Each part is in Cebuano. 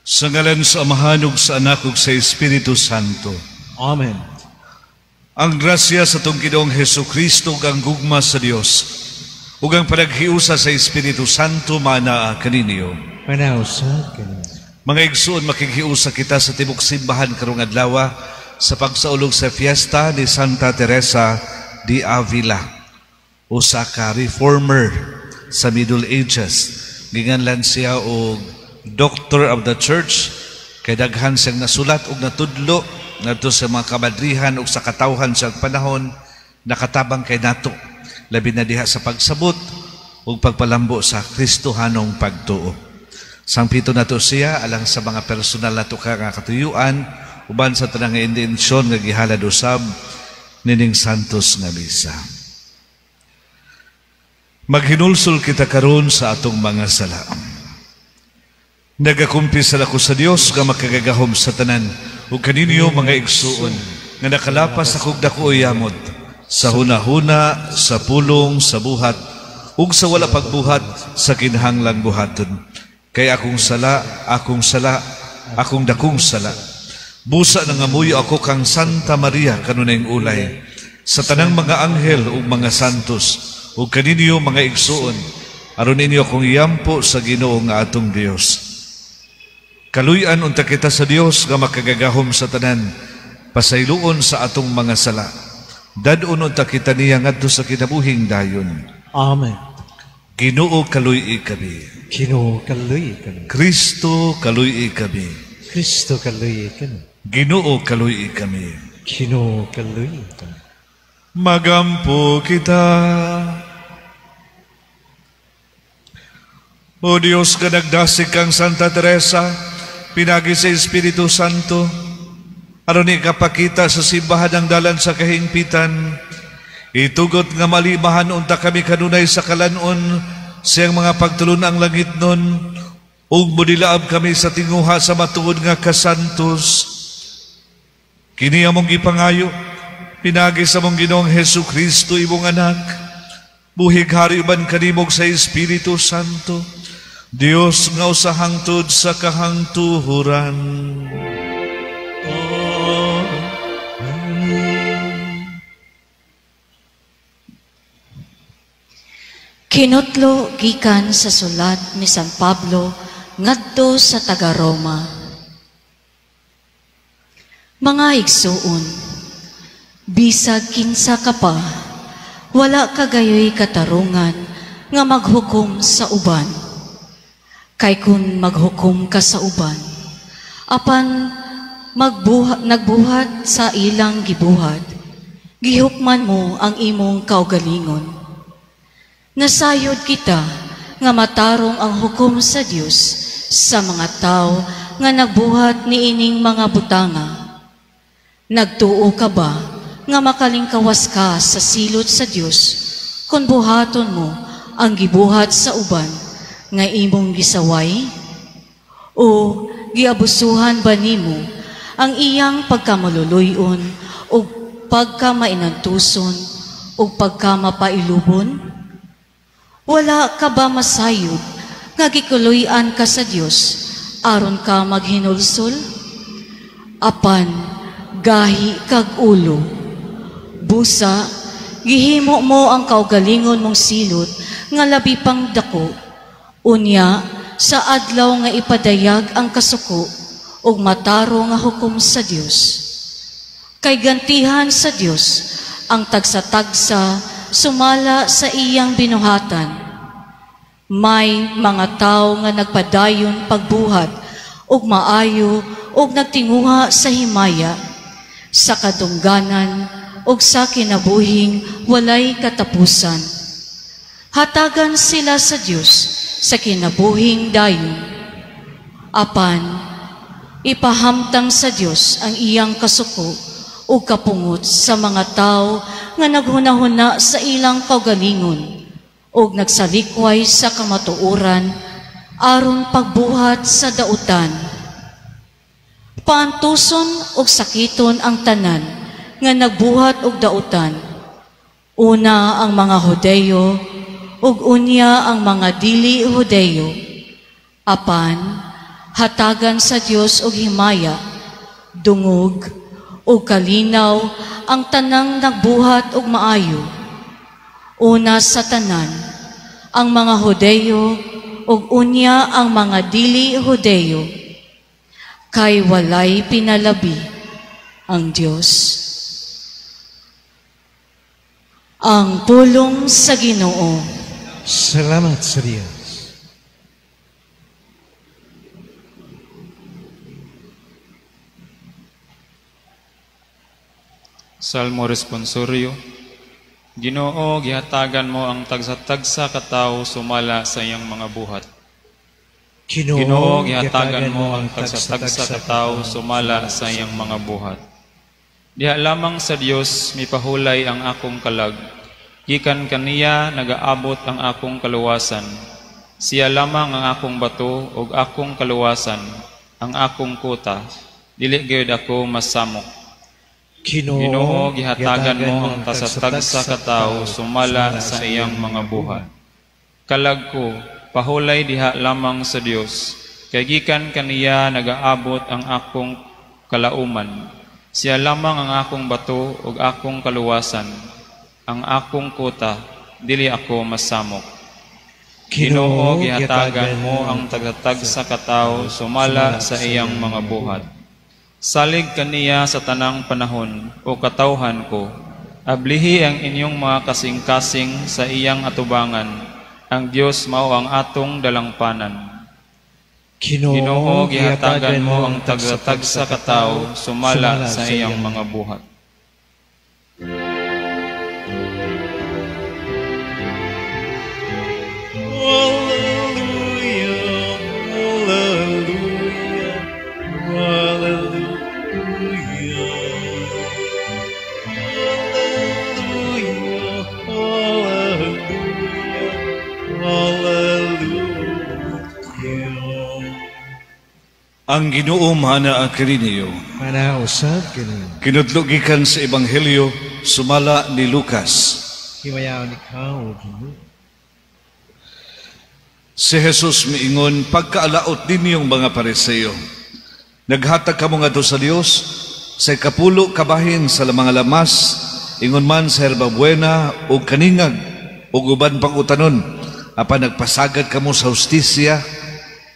Sa ngalan sa Amahan ug sa Anak ug sa Espiritu Santo. Amen. Ang grasya sa atong Ginoong Hesus Kristo ug ang gugma sa Dios ug ang panaghiusa sa Espiritu Santo maanaa kaninyo. Manaw sa kaniyo. Mga igsuon, makighiusa kita sa tibok simbahan karong adlaw sa pagsaulog sa fiesta ni Santa Teresa de Avila, usa ka reformer sa Middle Ages. Ginganlan siya og Doctor of the Church kay daghan siyang nasulat ug natudlo ngadto sa mga kamadrihan ug sa katawhan sa panahon, nakatabang kay nato labi na diha sa pagsabot ug pagpalambo sa Kristohanong pagtuo. Sangpito nato siya alang sa mga personal nato ka nga katuyuan uban sa tanang nga intensyon nga gihalad usab nining santos nga misa. Maghinulsol kita karon sa atong mga sala. Nagakumpisal ako sa Dios nga makagagahom sa tanan ug kaninyo, mga igsuon, nga nakalapas akong dako yamot sa hunahuna, sa pulong, sa buhat ug sa wala pagbuhat sa kinahanglang buhaton. Kay akong sala, akong sala, akong dakong sala. Busa nangamuyo ako kang Santa Maria kanunayng ulay, sa tanang mga anghel ug mga santos, ug kaninyo, mga igsuon, aron ninyo akong iyampo sa Ginoo nga atong Dios. Kaluy-an unta kita sa Dios nga makagagahom sa tanan, pasayloon sa atong mga sala. Dad-on unta kita niya ngadto sa kinabuhing dayon. Amen. Ginoo, kaluy-i kami. Ginoo, kaluy-i kami. Kristo, kaluy-i kami. Kristo, kaluy-i kami. Ginoo, kaluy-i kami. Ginoo, kaluy-i kami. Magampo kita. O Dios nga nagdasig kang Santa Teresa pinagi sa Espiritu Santo aron ikapakita sa simbahan ang dalan sa kahingpitan, itugot nga malimahan unta kami kanunay sa kalanon siyang mga pagtulon ang langit nun ug modilaab kami sa tinguha sa matuod nga kasantos. Kini among gipangayo pinagi sa among Ginoong Hesus Kristo, imong anak, buhig hari uban kanimo sa Espiritu Santo, Dios nga usa hangtod sa kahangtuhoran. Amen. Kinutlo gikan sa sulat ni San Pablo ngadto sa taga-Roma. Mga igsuon, bisag kinsa ka pa, wala kagayoy katarungan nga maghukom sa uban. Kay kun maghukom ka sa uban, apan nagbuhat sa ilang gibuhat, gihukman mo ang imong kaugalingon. Nasayod kita nga matarong ang hukom sa Dios sa mga tao nga nagbuhat niining mga butanga. Nagtuo ka ba nga makalingkawas ka sa silot sa Dios kung buhaton mo ang gibuhat sa uban nga imong gisaway? O giabusuhan ba nimo ang iyang pagkamaluluyon o pagkamainantuson o pagkamapailubon? Wala ka ba masayod nga gikuloy-an ka sa Dios aron ka maghinulsol? Apan gahi kag ulo. Busa gihimo mo ang kaugalingon mong silot nga labi pang dako. Unya sa adlaw nga ipadayag ang kasuko ug mataro nga hukom sa Dios. Kay gantihan sa Dios ang tagsa-tagsa sumala sa iyang binuhatan. May mga tao nga nagpadayon pagbuhat ug maayo ug nagtinguha sa himaya, sa kadungganan ug sa kinabuhing walay katapusan. Hatagan sila sa Dios sa kinabuhing dayon. Apan ipahamtang sa Dios ang iyang kasuko ug kapungot sa mga tao nga naghunahuna sa ilang kaugalingon ug nagsalikway sa kamatuoran aron pagbuhat sa dautan. Paantuson og sakiton ang tanan nga nagbuhat og dautan. Una ang mga Hudeyo ug unya ang mga dili Hudeyo. Apan Hatagan sa Dios og himaya, dungog ug kalinaw ang tanang nagbuhat og maayo. Una sa tanan, ang mga Hudeyo ug unya ang mga dili Hudeyo, kay walay pinalabi ang Dios. Ang pulong sa Ginoo. Salamat sa Dios. Salmo Responsorio. Ginoo, gihatagan mo ang tagsa-tagsa ka tawo sumala sa iyang mga buhat. Ginoo, gihatagan mo ang tagsa-tagsa ka tawo sumala sa iyang mga buhat. Diha lamang sa Dios mipahulay ang akong kalag. Gikan kaniya nagaabot ang akong kaluwasan. Siya lamang ang akong bato ug akong kaluwasan, ang akong kuta. Dili gyud ako masamok. Ginoo, gihatagan mo ang tagsa-tagsa ka tawo sumala sa iyang mga buhat. Kalag ko, pahulay diha lamang sa Dios, kay gikan kaniya nagaabot ang akong kalauman. Siya lamang ang akong bato ug akong kaluwasan, ang akong kuta, dili ako masamok. Ginoo, gihatagan mo ang tagsa-tagsa ka tawo sumala sa iyang mga buhat. Salig kaniya sa tanang panahon, o katawhan ko. Ablihi ang inyong mga kasing-kasing sa iyang atubangan. Ang Dios mao ang atong dalangpanan. Ginoo, gihatagan mo ang tagsa-tagsa ka tawo sumala sa iyang mga buhat. Alleluia, alleluia, alleluia. Alleluia, alleluia, alleluia. Ang Ginoo mana kaniyo. Mana usab kaniyo. Kinudlo gikan sa Ebanghelyo sumala ni Lucas. Himayaon ikaw, Ginoo. Si Jesus miingon, pagkaalaot ninyong mga Pariseo, naghatag kamo ngadto sa Dios sa ikapulo kabahin sa mga lamas, ingon man sa herba buena ug kaningag ug uban pang utanon, apan nagpasagad kamo sa hustisya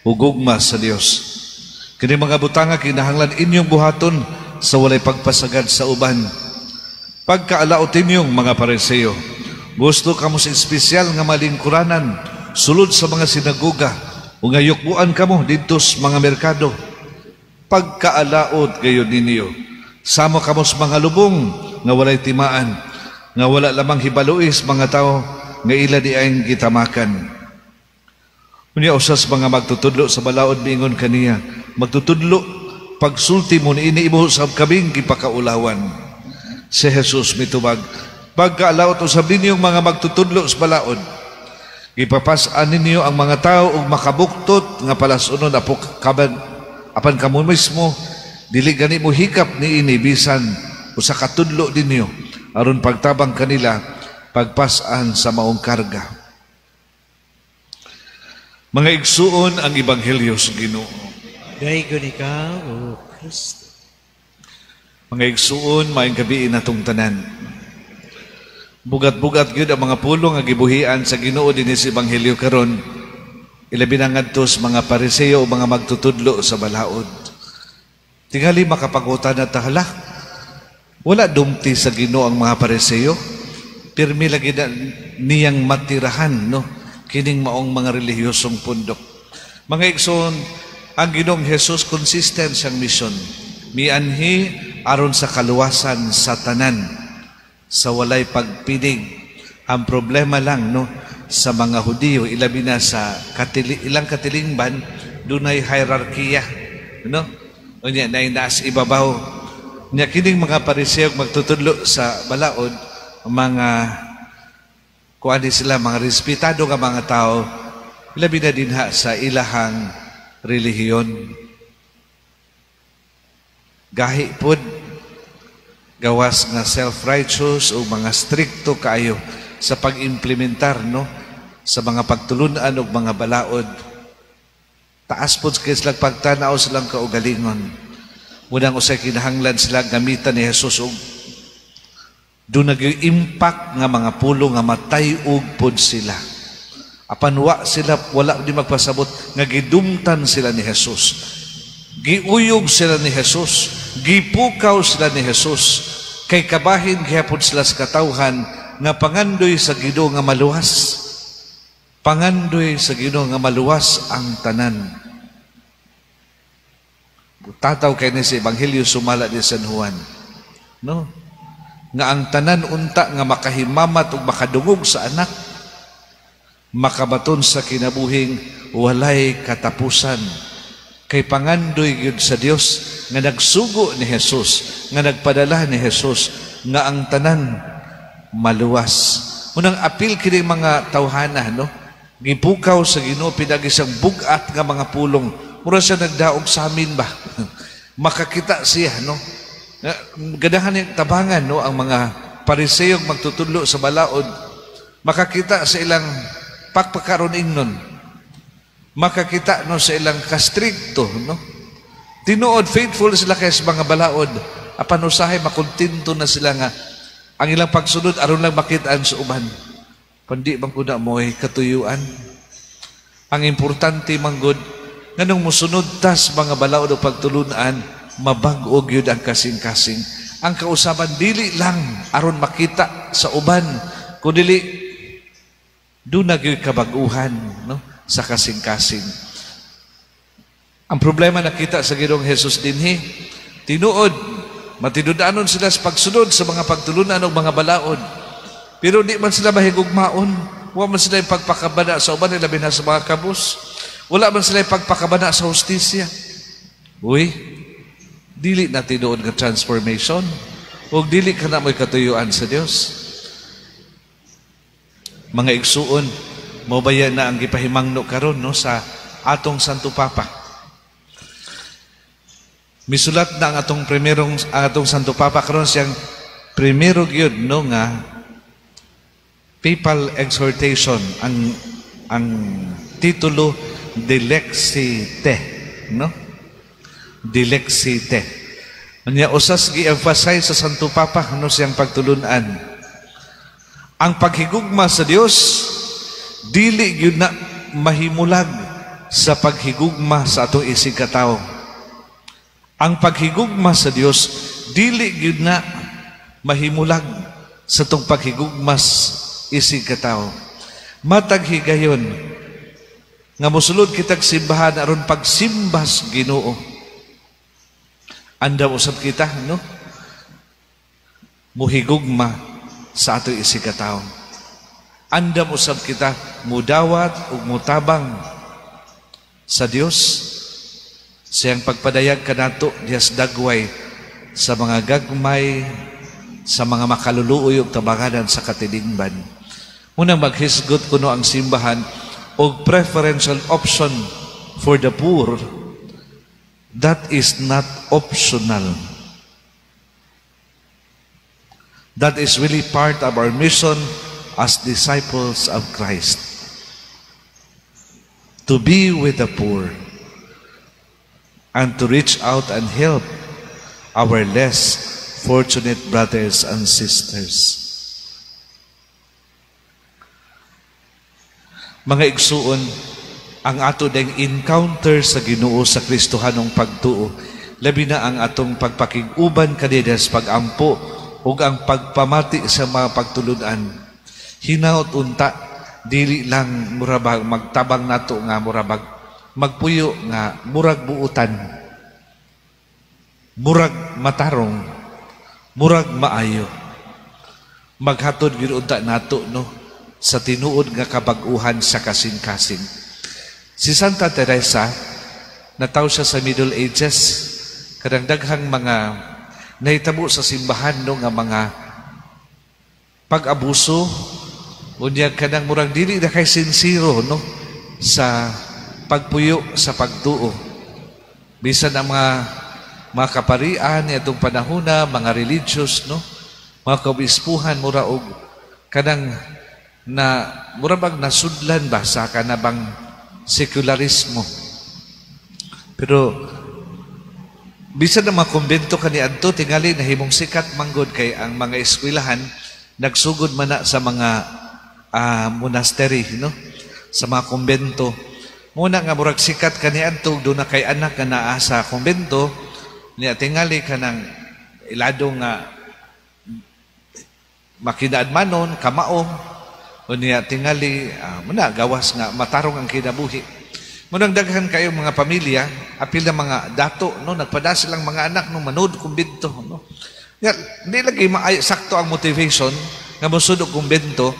ug gugma sa Dios. Kini mga butanga kinahanglan inyong buhaton sa walay pagpasagad sa uban. Pagkaalaot ninyong mga Pariseo, gusto kamo sa espesyal nga malingkuranan sulod sa mga sinagoga o nga yukbuan kamo didto sa mga merkado. Pagkaalaot gayon ninyo, samo kamo sa mga lubong nga walay timaan, nga wala lamang hibaluis mga tao nga ila di ang gitamakan. Unya usas mga magtutudlo sa balaod miingon kaniya, magtutudlo pagsulti mo niini imo sa kaming gipakaulawan. Si Jesus mitubag, pagkaalaot usab ninyong mga magtutudlo sa balaod, gipapas-an ninyo ang mga tao og makabuktot nga palasunon apok kaban apan kamo mismo dili gani mo hikap niini bisan usa ka tudlo ninyo aron pagtabang kanila pagpas-an sa maong karga. Mga igsuon ang Ebanghelyo sa Ginoo. Daygon ikaw, O Kristo. Mga igsuon, maayong gabii natong tanan. Bugat-bugat gyud ang mga pulong nga gibuhian sa Ginoo dinhi sa Ebanghelyo karon. Ilabi na ngadto sa mga Pariseo o mga magtutudlo sa balaod. Tingali makapagutan na tahala. Wala dumti sa Ginoo ang mga Pariseo. Pirmi lagi na niyang matirahan, no? Kining maong mga relihiyosong pundok. Mga igsoon, ang Ginoong Jesus consistent siyang misyon. Mianhi aron sa kaluwasan sa tanan, sa walay pagpinig. Ang problema lang, no, sa mga Hudiyo, ilabi na sa ilang katilingban, dunay hierarkiya, no? Unya nay naas ibabaw. Nya kining mga Pariseo magtutudlo sa balaod, mga kuan sila mga respetado nga mga tao, labi na dinha sa ilahang relihiyon. Gahi pod gawas nga self-righteous o mga strikto kaayo sa pag-implementar, no, sa mga pagtulunan og mga balaod. Taas pod kay sila pagtanaw silang kaugalingon. Munang usay kinahanglan sila gamitan ni Jesus og duna gyud impact nga mga pulong nga matay-og pod sila. Apan wa sila, wala di magpasabot nga gidumtan sila ni Jesus. Giuyog sila ni Jesus, gipukaw sila ni Jesus. Kay kabahin gihapon sila sa katawhan nga pangandoy sa Ginoo nga maluwas. Pangandoy sa Ginoo nga maluwas ang tanan. Tataw kay ni sa Ebanghelyo sumala ni San Juan. No? Nga ang tanan unta nga makahimamat ug makadungog sa anak, makabaton sa kinabuhing walay katapusan. Kay pangandoy gyud sa Dios nga nagsugo ni Jesus, nga nagpadala ni Jesus, nga ang tanan maluwas. Unang apil kini mga tawhana, no? Gipukaw sa Ginoo pinagi siyang bug-at nga mga pulong. Mura siya nagdaog sa amin ba? Makakita siya, no? Ganahan niyang tabangan, no, ang mga Pariseyong magtutudlo sa balaod. Makakita sa ilang pakpakaron ingnon. Makakita, no, sa ilang kastrikto, no? Tinuod faithful sila kay sa mga balaod. Apan usahay makontento na sila nga ang ilang pagsunod aron lang makitaan sa uban. Kundi man kuda mo'y katuyuan. Ang importante manggod nganong mosunod tas mga balaod o pagtulunan, mabag-o gyud ang kasing-kasing. Ang kausaban dili lang aron makita sa uban, kundi duna gyud kabag-uhan, no, sa kasing-kasing. Ang problema nakita sa Ginoong Hesus dinhi, tinuod matinud-anon sila sa pagsunod sa mga pagtulunan o mga balaod. Pero di man sila mahigugmaon. Wa man sila yung pagpakabana sa uban, labi na sa mga kabus. Wala man sila yung pagpakabana sa hustisya. Uy, dili na tinuod nga transformation. O dili ka na mo'y katuyuan sa Dios. Mga igsuon, mobaya na ang gipahimangno karon, no, sa atong Santo Papa. Misulat na ang atong primerong ang atong Santo Papa karon, siyang primero gyud, no, nga papal exhortation, ang titulo Dilexi Te, no? Dilexi Te. Unya usas gi-emphasize sa Santo Papa, no, siyang pagtulunan. Ang paghigugma sa Dios dili gyud na mahimulag sa paghigugma sa atong isig katawo. Ang paghigugma sa Dios dili gyud na mahimulag sa atong paghigugma isig katawo. Matag higayon nga mosulod kitag simbahan aron pagsimba sa Ginoo, andam usab kita, no, muhigugma sa atong isig katawo. Andam usab kita mudawat ug mutabang sa Dios. Siyang pagpadayag kanato diha sa dagway sa mga gagmay, sa mga makaluluoy ug tabanganan sa katilingban. Munang maghisgot kuno ang simbahan og preferential option for the poor, that is not optional. That is really part of our mission as disciples of Christ. To be with the poor and to reach out and help our less fortunate brothers and sisters. Mga igsuon, ang ato ding encounter sa Ginoo sa Kristohanong pagtuo, labi na ang atong pagpakig-uban kanila sa pag-ampo ug ang pagpamati sa mga pagtulunan. Hinaot unta dili lang murabag magtabang nato nga murabag magpuyo nga murag buutan, murag matarong, murag maayo. Maghatod gyud unta nato, no, sa tinuod nga kabag-uhan sa kasing-kasing. Si Santa Teresa, nataw siya sa Middle Ages, kadang daghang mga nahitabo sa simbahan, no, nga mga pag-abuso, unya kanang murag dili na kay sinsiro, no, sa pagpuyo sa pagtuo. Bisan ang mga kaparian niadtong panahona, mga religious, no, mga kaobispuhan, mura og kanang na mura bang nasudlan ba sa kanabang sekularismo. Pero bisan ang mga kumbento kaniadto, tingali nahimong sikat manggod kay ang mga eskwelahan nagsugod man na sa mga monastery, no? Sa mga kumbento. Muna nga murag sikat kaniadto, doon na kay anak nga naa sa kumbento, niya tingali kanang ilado nga makinaadmanon, kamao, o niya tingali muna gawas nga matarong ang kinabuhi. Munang daghan kayo mga pamilya, apil na mga dato, no, nagpada silang mga anak no manood kumbento, no. Nga di lagi maay sakto ang motivation nga mosunod kumbento.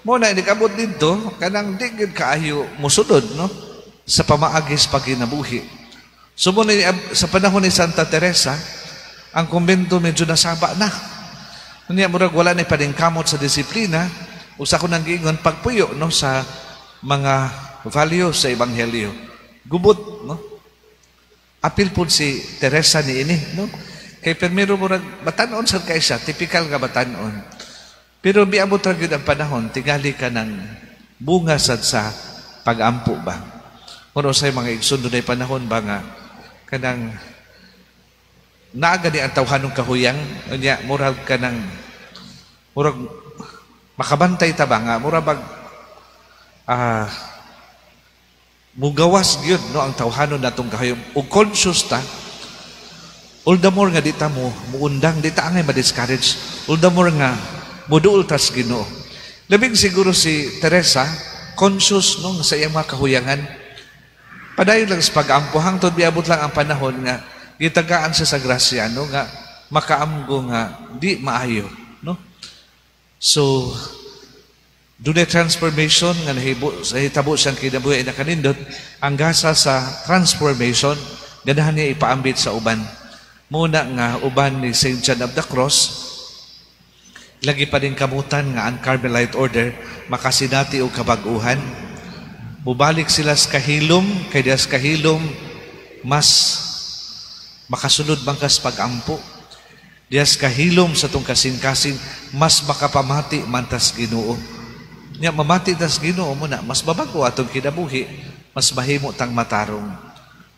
Mo na inikabot didto kanang di gyud kaayo mosunod, no, sa pamaagi sa pagkinabuhi. So mo ni sa panahon ni Santa Teresa, ang kumbento medyo nasaba na. Unya murag wala na paningkamot sa disiplina, usa ko nang giingon pagpuyo, no, sa mga values sa ebanghelyo. Gubot, no? Apil pud si Teresa ni ini, no? Kay permiro murag batan-on sad kay siya, tipikal nga batan-on. Pero miabot ra gyud ang panahon, tingali ka ng bunga sad sa pagampo ba. Kuno say mga igsoon, dunay panahon ba nga kanang naa gani ang tawhanong kahuyang, unya murag kanang murag makabantay ta ba nga murag bag mugawas gyud, no, ang tawhanon natong kahuyang ug conscious ta. All the more nga di ta mo muundang, di ta angay ma-discourage, all the more nga muduol tas Ginoo. Labing siguro si Teresa, conscious, no, sa iyang mga kahuyangan. Padayon lang sa pag-ampo hangtod miabot lang ang panahon nga gitagaan siya sa grasya, no, nga makaamgo nga di maayo, no. So dunay transformation nga nahibo sa hitabo siyang kinabuhi ay nakanindot ang gasa sa transformation, ganahan niya ipaambit sa uban. Muna nga uban ni Saint John of the Cross, lagi pa din kamutan nga ang Carmelite Order makasinati og kabag-uhan. Mubalik sila sa kahilom, kay diha sa kahilom mas makasunod man kas pag-ampo. Diha sa kahilom sa tong kasing-kasing mas makapamati man tas Ginoo. Nya mamati tas Ginoo mo na mas mabago atong kinabuhi, mas mahimo tang matarong.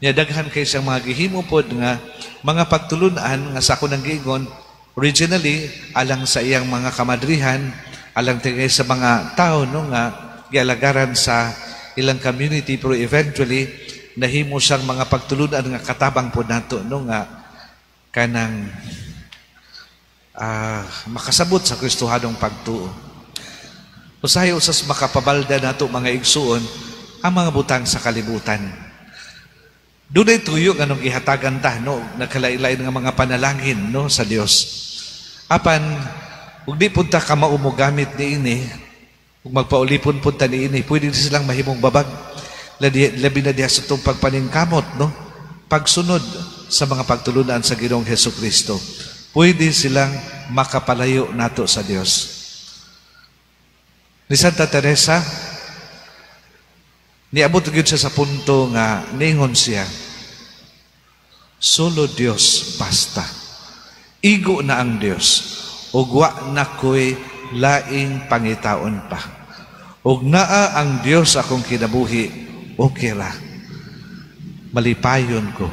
Nya daghan kay siyang mga gihimo pod nga mga pagtulunan nga sa ako nang giingon originally alang sa iyang mga kamadrihan, alang tingay sa mga tao, no, nga gialagaran sa ilang community, pero eventually nahimo siyang mga pagtulunan nga katabang pod nato, no, nga kanang makasabot sa Kristohanong pagtuo. Usahay usas makapabalda nato mga igsuon ang mga butang sa kalibutan. Dunay tuyo nganong gihatagan ta, no, nagkalain-lain nga mga panalangin, no, sa Dios. Apan ug di pud ta kamao mo gamit niini, ug magpaulipon pud ta niini, pwede silang mahimong babag. Labi na diha sa itong pagpaningkamot, no, pagsunod sa mga pagtulunan sa Ginoong Hesukristo. Pwede silang makapalayo nato sa Dios. Ni Santa Teresa, niabot gyud siya sa punto nga ningon siya, solo Dios basta. Igo na ang Dios, ug wa na ko'y laing pangitaon pa. Ug naa ang Dios akong kinabuhi, okay ra. Malipayon ko.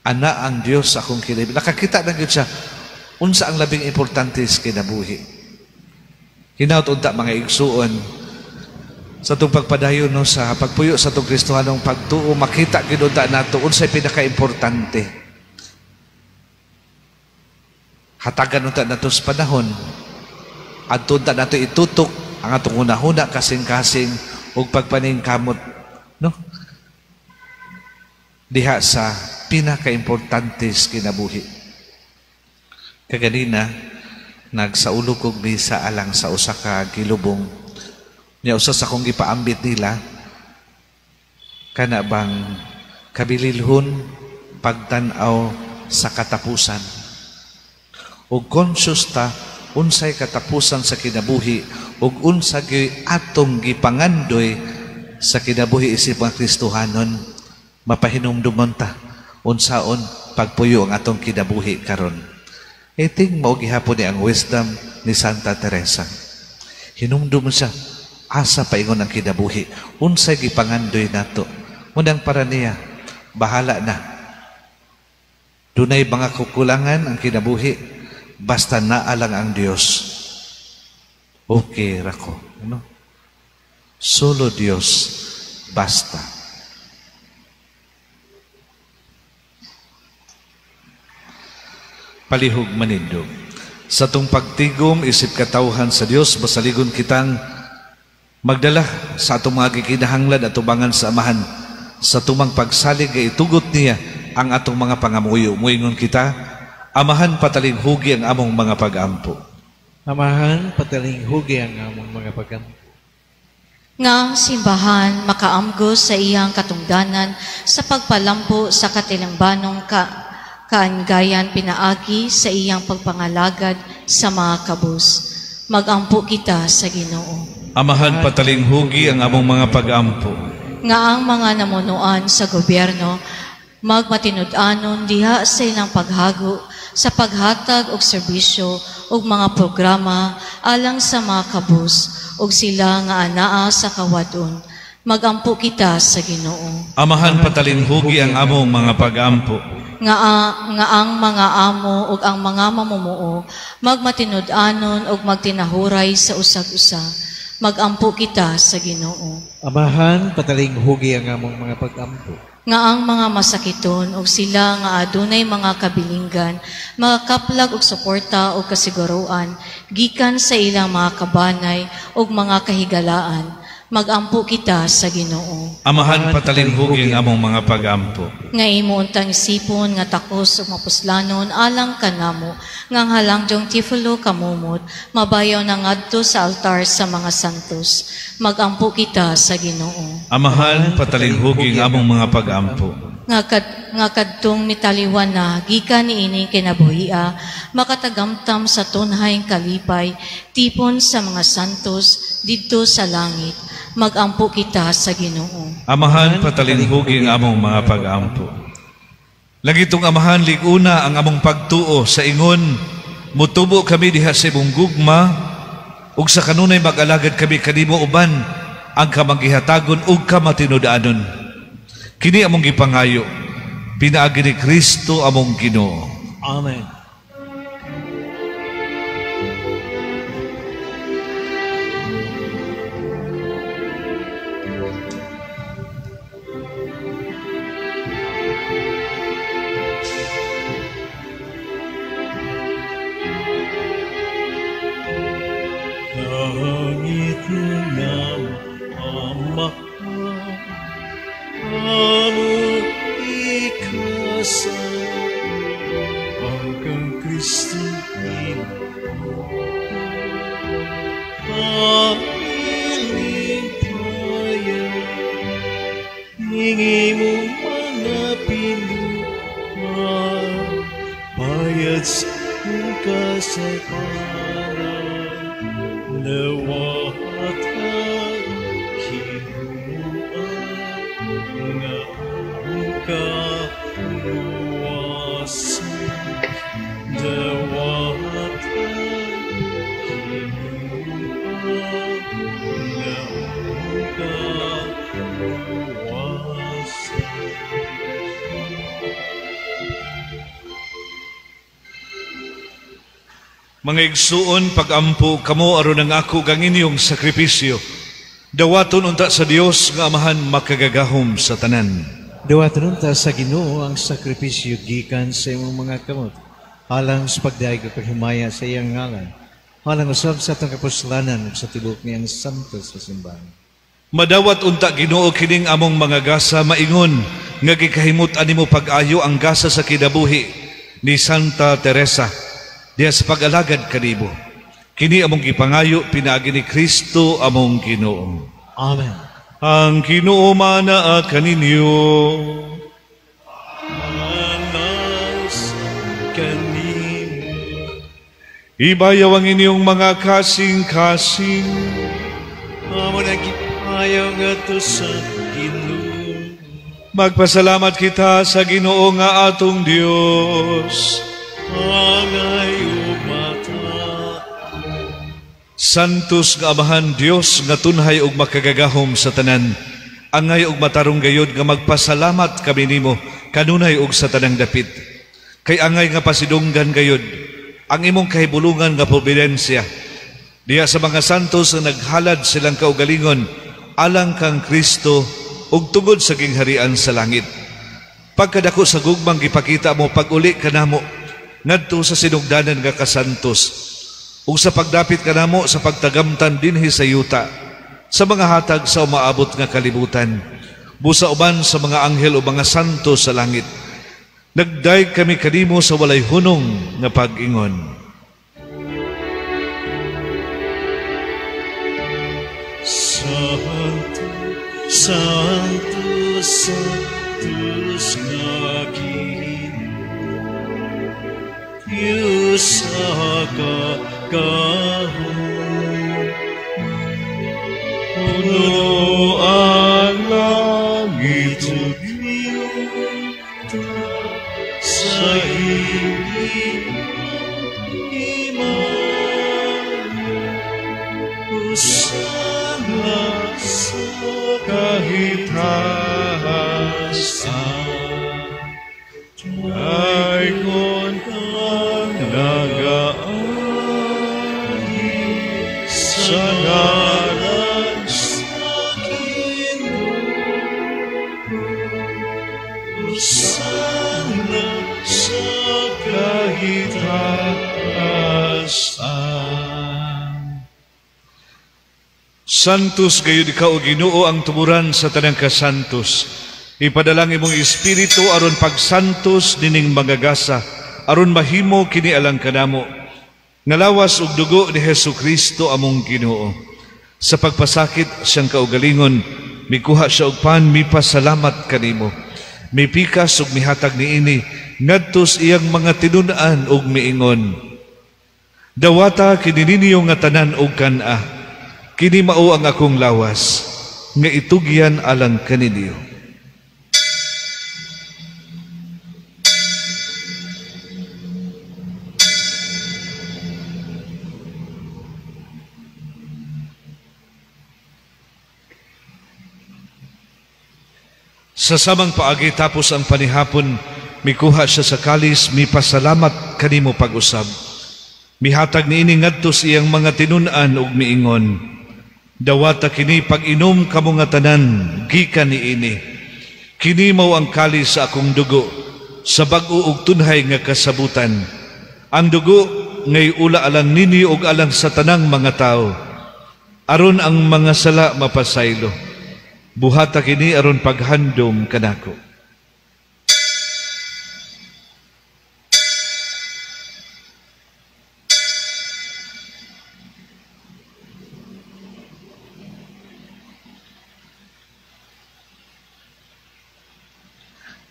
Ana ang Dios akong kinabuhi. Nakakita na gyud siya unsa ang labing importante sa kinabuhi. Hinaut unta mga igsuon sa itong pagpadayon, no, sa pagpuyo sa itong Kristohanong pagtuo, makita gyud unta nato unsay pinakaimportante. Hatagan unta nato sa panahon, adto unta nato itutok ang atong hunahuna, kasing-kasing ug pagpaningkamot, no, diha sa pinakaimportante sa kinabuhi. Kaganina nagsaulog kog misa alang sa usa ka gilubong. Nya usa sa akong gipaambit nila kana bang kabililhon pagtan-aw sa katapusan. Ug conscious ta unsay katapusan sa kinabuhi ug unsa gyud atong gipangandoy sa kinabuhi isip mga Kristohanon, mapahinumdumon ta unsaon pagpuyo ang atong kinabuhi karon. Iting mao gihapon ni ang wisdom ni Santa Teresa. Hinumdum siya asa paingon ang kinabuhi, unsay gipangandoy nato. Munang para niya, bahala na. Dunay mga kukulangan ang kinabuhi, basta naa lang ang Dios. Okay ra ko, ano? Solo Dios, basta. Palihog manindog. Sa atong pagtigom, isip katawhan sa Dios, basaligon kitang magdala sa atong mga gikinahanglan at tubangan sa Amahan. Sa tumang pagsalig ay itugot niya ang atong mga pangamuyo. Muingon kita, Amahan, patalinghugi ang among mga pagampo. Amahan, patalinghugi ang among mga pagampo. Nga ang simbahan makaamgos sa iyang katungdanan sa pagpalampo sa katilingbanong kaangayan pinaagi sa iyang pagpangalagad sa mga kabus. Magampo kita sa Ginoo. Amahan, patalinghugi ang among mga pagampo. Nga ang mga namunuan sa gobyerno magmatinud-anon diha sa ilang paghago sa paghatag og serbisyo ug mga programa alang sa mga kabus ug sila nga anaa sa kawadon. Magampo kita sa Ginoo. Amahan, patalinghugi ang among mga pagampo. Nga ang mga amo ug ang mga mamumuo magmatinud-anon ug magtinahuray sa usag-usa. Magampo kita sa Ginoo. Amahan, patalinghugi ang among mga pagampo. Nga ang mga masakiton ug sila nga adunay mga kabilinggan makakaplag og suporta ug kasiguruan gikan sa ilang mga kabanay ug mga kahigalaan. Magampo kita sa Ginoo. Amahan, patalinghugi ang among mga pagampo. Nga imo untang isipon nga takos ug mapuslanon alang kanamo nga ang halangdong Tiflo kamumot mabayaw na ngadto sa altar sa mga santos. Magampo kita sa Ginoo. Amahan, patalinghugi ang among mga pagampo. Nga kadtong mitaliwan na gikan niini kinabuhia makatagamtam sa tunhay kalipay tipon sa mga santos didto sa langit. Magampo kita sa Ginoo. Amahan, patalinghugi ang among mga pagampo. Langitong Amahan, liguna ang among pagtuo sa ingon, mutubo kami diha sa imong gugma ug sa kanunay mag-alagad kami kanimo uban ang kamanggihatagon ug kamatinud-anon. Kini among gipangayo, pinaagi ni Kristo among Ginoo. Amen. Langit ng Ama, amo ikasal, hanggang Kristo pamiling tayo, hingi mo mga pinuha, bayad sa kasalanan, nawatag kinuha nga kaluwasan, dawatag kinuha nga kaluwasan. Mga igsuon, pagampo kamo aron ang ako kang inyong sakripisyo. Dawaton unta sa Dios nga Amahan makagagahom sa tanan. Dawaton unta sa Ginoo ang sakripisyo gikan sa imong mga kamot, alang sa pagdayeg ug paghimaya sa iyang ngalan, alang usab sa atong kapuslanan ug sa tibuok niyang santos sa simbahan. Madawat unta Ginoo kining among mga gasa maingon nga gikahimut animo pag-ayo ang gasa sa kinabuhi ni Santa Teresa diha sa pag-alagad kanibo. Kini among gipangayo pinaagi ni Kristo among Ginoo. Amen. Ang Ginoo manaa kaninyo. Manaus kanimo. Ibayaw ang inyong mga kasing-kasing. Amo nagipayaw ngadto sa Ginoo. Magpasalamat kita sa Ginoo nga atong Dios. Angay mata. Santos nga Amahan Dios nga tunhay ug makagagahom sa tanan, Angay og matarong gayod nga magpasalamat kami nimo kanunay og sa tanang dapit. Kay angay nga pasidunggan gayod ang imong kahibulungan nga providensya diha sa mga santos nga naghalad silang kaugalingon alang kang Kristo ug tungod sa gingharian sa langit. Pagkadako sa gugmang gipakita mo pag-uli kanamo ngadto sa sinugdanan nga kasantos ug sa pagdapit kanamo sa pagtagamtan dinhi sa yuta sa mga hatag sa umaabot nga kalibutan, busa uban sa mga anghel o mga santo sa langit. Nagdayeg kami kanimo sa walay hunong nga pag-ingon. Santo, Santo, Santos nga Ginoo, Diyos sa kagahom. Puno ang langit ug yuta sa imong himaya. Hosana sa kahitasan. Dayon kang nagaagi sa ngalan sa Ginoo. Hosana sa kahitasan. Santos gayud ikaw, o Ginoo, ang tuburan sa tanang kasantos. Ipadalang imong espiritu aron pagsantos nining mga gasa, aron mahimo kini alang kanamo. Ngalawas og dugo ni Hesus Kristo among Ginoo. Sa pagpasakit siyang kaugalingon, mikuha siya og pan, mipasalamat kanimo. Mipikas ug mihatag niini ngadto sa iyang mga tinun-an ug miingon. Dawata kini ninyo nga tanan og kan-a. Kini mao ang akong lawas nga itugyan alang kaninyo. Sa samang paagi tapos ang panihapon, mikuha siya sa kalis, mipasalamat kanimo pag-usab. Mihatag niini ngadto sa iyang mga tinun-an ug miingon. Dawata kini pag-inom kamo nga tanan, gikan niini. Kini mao ang kalis sa akong dugo, sa bag-o ug tunhay nga kasabutan. Ang dugo ngay ula alang nini ug alang sa tanang mga tawo, aron ang mga sala mapasaylo. Buhata kini aron paghandom kanako.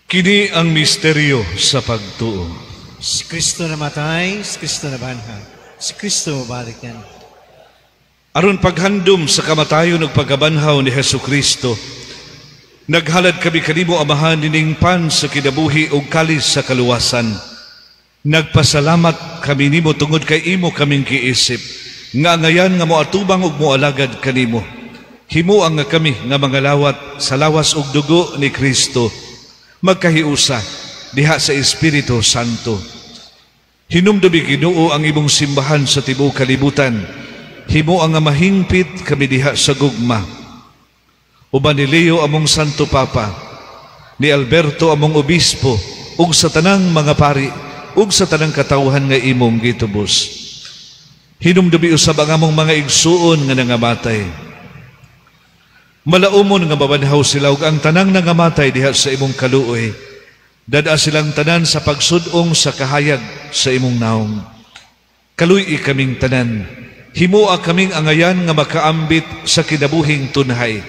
Kini ang misteryo sa pagtuo. Si Kristo namatay, si Kristo nabanha, si Kristo mabalik yan. Aron paghandom sa kamatayon ug pagkabanhaw ni Hesus Kristo, naghalad kami kanimo, Amahan, nining pan sa kinabuhi ug kalis sa kaluwasan. Nagpasalamat kami nimo tungod kay imo kaming giisip, nga ngayan nga moatubang ug moalagad kanimo. Himoa nga kami nga mga lawat sa lawas ug dugo ni Kristo, magkahiusa diha sa Espiritu Santo. Hinumdumi Ginoo ang imong simbahan sa tibuok kalibutan. Himoa nga mahingpit kami diha sa gugma. Uban ni Leo among Santo Papa, ni Alberto among Obispo, ug sa tanang mga pari, ug sa tanang katawhan nga imong gitubos. Hinumdumi usab ang among mga igsuon nga nangamatay. Malaumon nga mabanhaw sila ug ang tanang nangamatay diha sa imong kaluoy. Dad-a silang tanan sa pagsud-ong sa kahayag sa imong naong. Kaluy-i kaming tanan. Himoa kaming angayan nga makaambit sa kinabuhing tunhay.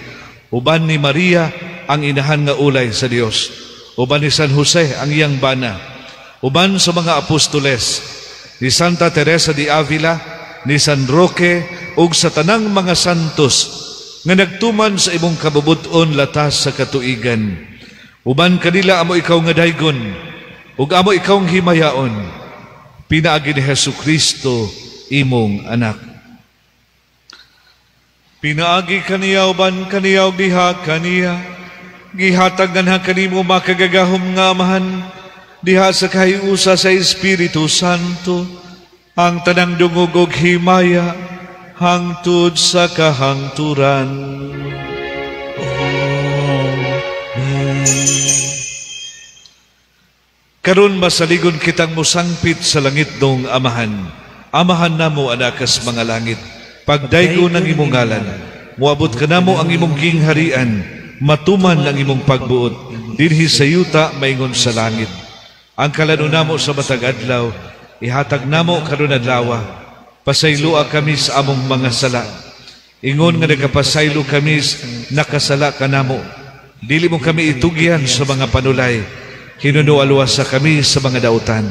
Uban ni Maria ang inahan nga ulay sa Dios. Uban ni San Jose ang iyang bana. Uban sa mga apostoles, ni Santa Teresa de Avila, ni San Roque, ug sa tanang mga santos nga nagtuman sa imong kabubut-on latas sa katuigan. Uban kanila amo ikaw nga daygon, ug amo ikaw ang himayaon, pinaagi ni Hesus Kristo imong anak. Pinaagi kaniya uban kaniya ug diha kaniya, gihatag nganha kanimo makagagahom nga Amahan, diha sa kahiusa sa Espiritu Santo, ang tanang dungog ug himaya hangtod sa kahangturan. Amen. Karon masaligon kitang mosangpit sa langit dong Amahan. Amahan namo anakas mga langit, pagdaygo ng imong ngalan, moabot kanamo ang imong gingharian, matuman ang imong pagbuot, dinhi sa yuta maingon sa langit. Ang kalano namo sa matag adlaw, ihatag namo karon adlawa. Pasayloa kami sa among mga sala. Ingon nga nagapasaylo kami nakasala kanamo. Dili mo kami itugyan sa mga panulay, hinuno aluwasa kami sa mga dautan.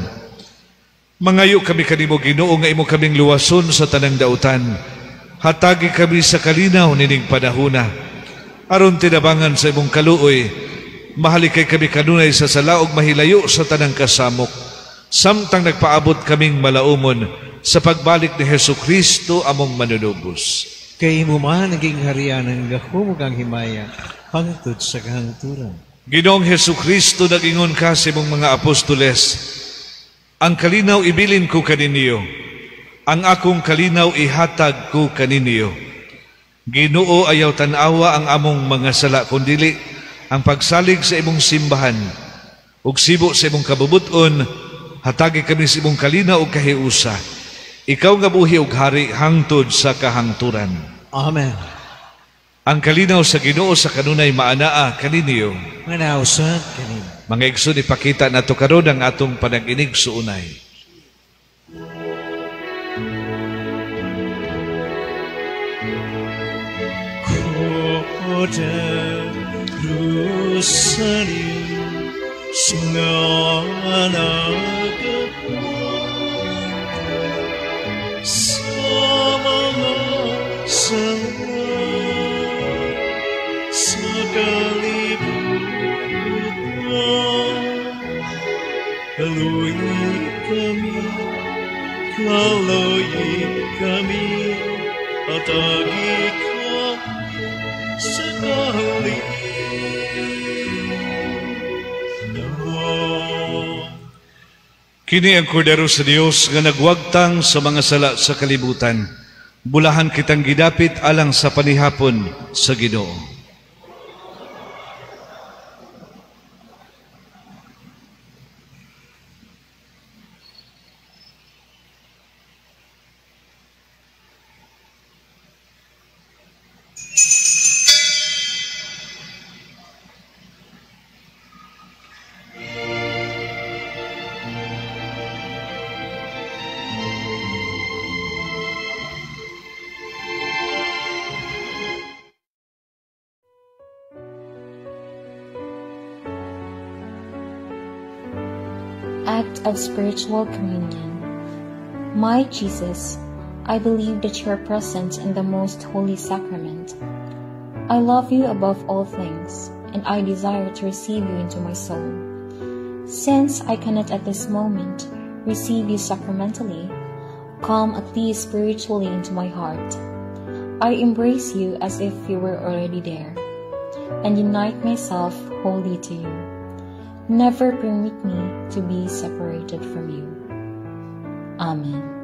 Mangayo kami kanimo Ginoo nga imo kaming luwason sa tanang dautan. Hatagi kami sa kalinaw nining panahuna. Aron tinabangan sa imong kaluoy, mahalikay kami kanunay sa sala ug mahilayo sa tanang kasamok. Samtang nagpaabot kaming malaumon sa pagbalik ni Hesus Kristo among manunubos. Kay imo man naging harian ang gahom ug ang himaya hangtod sa kahangturan. Ginoong Hesus Kristo, nag-ingon ka sa imong mga apostoles, ang kalinaw ibilin ko kaninyo, ang akong kalinaw ihatag ko kaninyo. Ginoo, ayaw tan-awa ang among mga sala, kundili ang pagsalig sa imong simbahan ug sibo sa imong kabubut-on, hatagi kami sa imong kalinaw ug kahiusa. Ikaw nga buhi ug hari hangtod sa kahangturan. Amen. Ang kalinaw sa Ginoo sa kanunay maanaa kaninyo. Manausad kaninyo. Mga igsoon, ipakita nato karon ang atong panag-inig suunay. Kaloy kami, atagi ka sa kalinaw. Kini ang kordero sa Dios nga nagwagtang sa mga sala sa kalibutan. Bulahan kitang gidapit alang sa panihapon sa Ginoo. Act of Spiritual Communion. My Jesus, I believe that you are present in the Most Holy Sacrament. I love you above all things, and I desire to receive you into my soul. Since I cannot at this moment receive you sacramentally, come at least spiritually into my heart. I embrace you as if you were already there, and unite myself wholly to you. Never permit me to be separated from you. Amen.